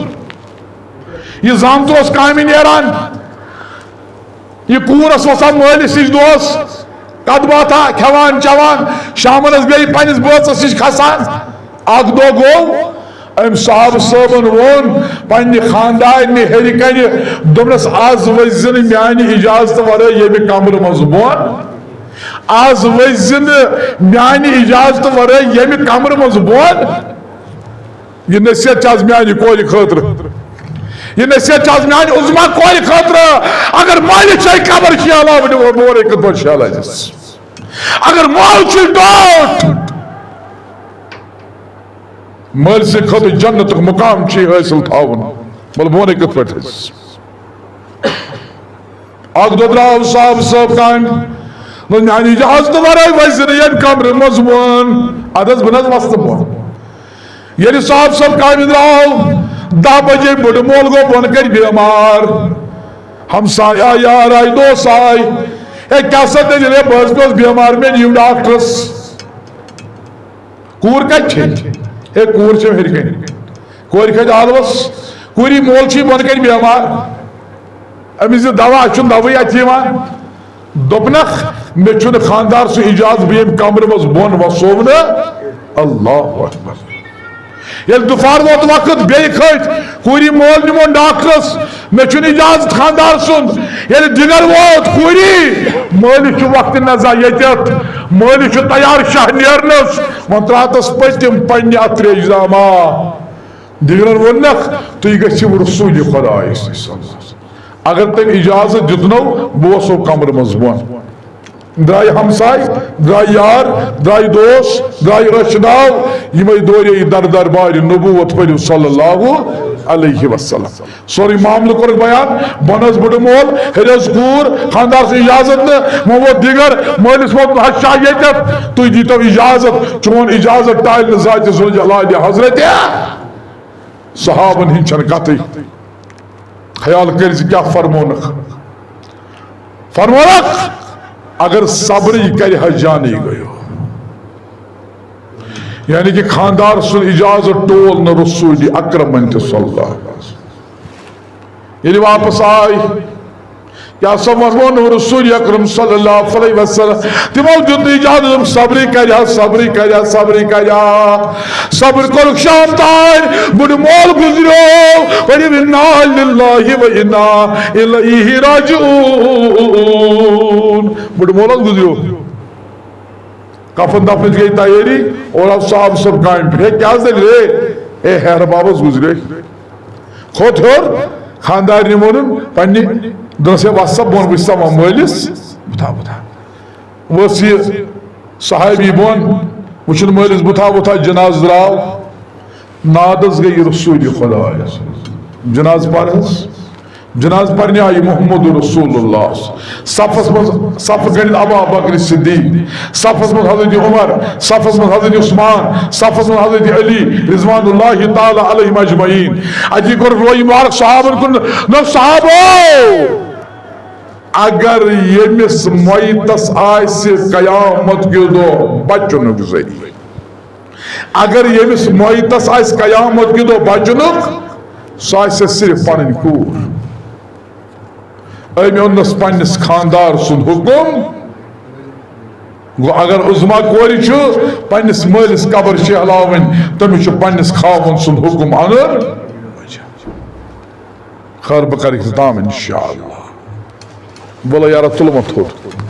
یہِ زامتُر اوس کامہِ نیران، یہِ کوٗر ٲس وسان مٲلِس نِش دۄہس، کتھ باتھا کھٮ۪وان چٮ۪وان، شامن ٲس بیٚیہِ پننِس بٲژس نِش کھسان۔ اکھ دۄہ گوٚو، أمۍ صاحب صٲبن ووٚن پننہِ خاندارنہِ ہیٚرِ کنہِ، دوٚپنس، "از ؤسۍ زِ نہٕ میانہِ اجازتہٕ ورٲے ییٚمہِ کمرٕ منٛز بۄن، از ؤسۍ زِ نہٕ میانہِ اجازتہٕ ورٲے ییٚمہِ کمرٕ منٛز بۄن۔" یہِ نصیحت چھِ از میانہِ کورِ خٲطرٕ، یہِ نصیحت چھِ از میانہِ عظمیٰ کورِ خٲطرٕ۔ اگر مٲلِس چھے قبر شیہلاوٕنۍ، بہٕ ونے کِتھ پٲٹھۍ شیہلٲوِس۔ اگر مول چھُے ٹوٹھ، مٲلۍ سٕنٛدِ خٲطرٕ جنتُک مقام چھُے حٲصِل تھاوُن۔ وَلہٕ بہٕ وَنَے کِتھ پٲٹھۍ حظ۔ اَکھ دۄہ درٛاو صاحب صٲب کامہِ، دوٚپ، "میٛانہِ اجازتہٕ ورٲے ؤسۍ زِ نہٕ ییٚمہِ کمرٕ منٛز بۄن۔" اَدٕ حظ بہٕ نہٕ حظ وَسہٕ نہٕ بۄن۔ ییٚلہِ صاحب صٲب کامہِ درٛاو، دَہ بجے بٔڈٕ مول گوٚو بۄن کَنہِ بیمار۔ ہمسایہِ آے، یار آے، دوس آے۔ ہے، کیٛاہ سا دٔلیٖل؟ ہے، بہٕ حظ پیوٚس بٮ۪مار، مےٚ نِیِو ڈاکٹرس۔ کوٗر کَتہِ چھے؟ ہے، کوٗر چھےٚ ہیٚرِ کَنہِ۔ کورِ کھٔتۍ آلوَس، کوٗری مول چھُے بۄنہٕ کَنہِ بٮ۪مار۔ أمِس دِ دوا، اَسہِ چھُنہٕ دَوہٕے اَتہِ یِوان۔ دوٚپنَکھ، مےٚ چھُنہٕ خانٛدار سُنٛد اِجازت، بہٕ ییٚمہِ کَمرٕ منٛز بۄن وَسو نہٕ۔ اللہ اکبر۔ ییٚلہِ دُپہر ووت وقت، بیٚیہِ کھٔتۍ کوٗری مول نِمون ڈاکٹرس، مےٚ چھُنہٕ اِجازت خانٛدار سُنٛد۔ ییٚلہِ دِگر ووت، کوٗری مٲلِس چھُ وقتِ نزا ییٚتٮ۪تھ، مٲلِس چھُ تیار شاہ نیرنس، وۄنۍ ترٛاو تس پٔتِم پننہِ اَتھٕ ترٛیش زامہ۔ دِگرن ووٚننکھ، تُہۍ گٔژھِو رسوٗلِ خۄدایَس نِش۔ اگر تٔمۍ اِجازت دیُتنو، بہٕ وسو کمرٕ منٛز بۄن۔ درٛاے ہمساے، درٛاے یار، درٛاے دوس، درٛاے رٲچھۍ ناو، یِمے دورے در دربارِ نبوت پٔرِو صلی اللہ علیہ وسلم۔ سورُے معاملہٕ کوٚرُکھ بیان، بۄن ٲس بُڈٕ مول، ہیٚرِ ٲس کوٗر، خانٛدار سُنٛد اِجازت نہٕ، وۄنۍ ووت دِگر، مٲلِس ووٚن، بہٕ حظ شاہ ییٚتٮ۪تھ، تُہۍ دیٖتو اِجازت، چون اِجازت ٹالہِ نہٕ ذاتِ ذوالجلالِ حضرتِ صحابن ہٕنٛز چھنہٕ کتھٕے۔ خیال کٔرۍ زِ کیٛاہ فرمونکھ۔ فرمونکھ، اگر صبرٕے کرِ ہا جانے گیو۔ یعنی کہ خانٛدار سُنٛد اِجازت ٹول نہٕ رسول اکرمن تہِ صلی اللہ علیہ وسلم۔ ییٚلہِ واپس آے، کیٛاہ سا وَنہٕ رسول اکرم صلی اللہ علیہ وسلم، تِمو دیُت نہٕ اِجازت، دوٚپُکھ، صبرٕے کرِ ہا، صبرٕے کرِ ہا، صبرٕے کرِ ہا۔ صبر کوٚرُکھ شام تام، بُڈٕ مول گُزریو، ؤنِو، انا للہ و انا الیہ راجعون۔ بُڈٕ مول حظ گُزریو۔ کفن دفنٕچ گٔے تیٲری، اور آو صاحب صٲب کامہِ پٮ۪ٹھ۔ ہے، کیٛاہ حظ دٔلیٖل؟ ہے، ہے، ہیرٕ بابس گُزرے۔ کھوٚت ہیوٚر، خانٛدارنہِ ووٚنُن پننہِ، دوٚپنس، ہے، وَس سا بۄن، وٕچھ سا وۄنۍ مٲلِس بُتھا بُتھا۔ ؤژھ یہِ صحابی بۄن، وٕچھُن مٲلِس بُتھا بُتھا، جنازٕ درٛاو۔ نادس گٔے رسول خۄدایس۔ جنازٕ پرنس، جنازٕ پرنہِ آیہِ محمد رسول اللہ۔ صفس منٛز صف گٔنڈِتھ ابا بکر صدیق، صفس منٛز حضرت عمر، صفس منٛز حضرت عثمان، صفس منٛز حضرت علی رضوان اللہ تعالی علیہم اجمعین۔ اتی کوٚر رویہِ مبارک صحابن کُن، دوٚپ، صحابو، اگر ییٚمِس مۄیتس آسہِ قیامت کہِ دۄہ بچنُک ذٔریعہٕ، اگر ییٚمِس مۄیتس آسہِ قیامت کہِ دۄہ بچنُک، سُہ آسہِ صرف پنٕنۍ کوٗر۔ أمۍ اوٚننس پننِس خانٛدار سُنٛد حُکم۔ گوٚو، اگر عظمیٰ کورِ چھُ پننِس مٲلِس قبر شیہلاوٕنۍ، تٔمِس چھُ پننِس خاوند سُنٛد حُکم اَنُن۔ خٲر، بہٕ کرٕ اختتام انشاءاللہ۔ وَلہٕ یارا، تُل وۄنۍ تھوٚد۔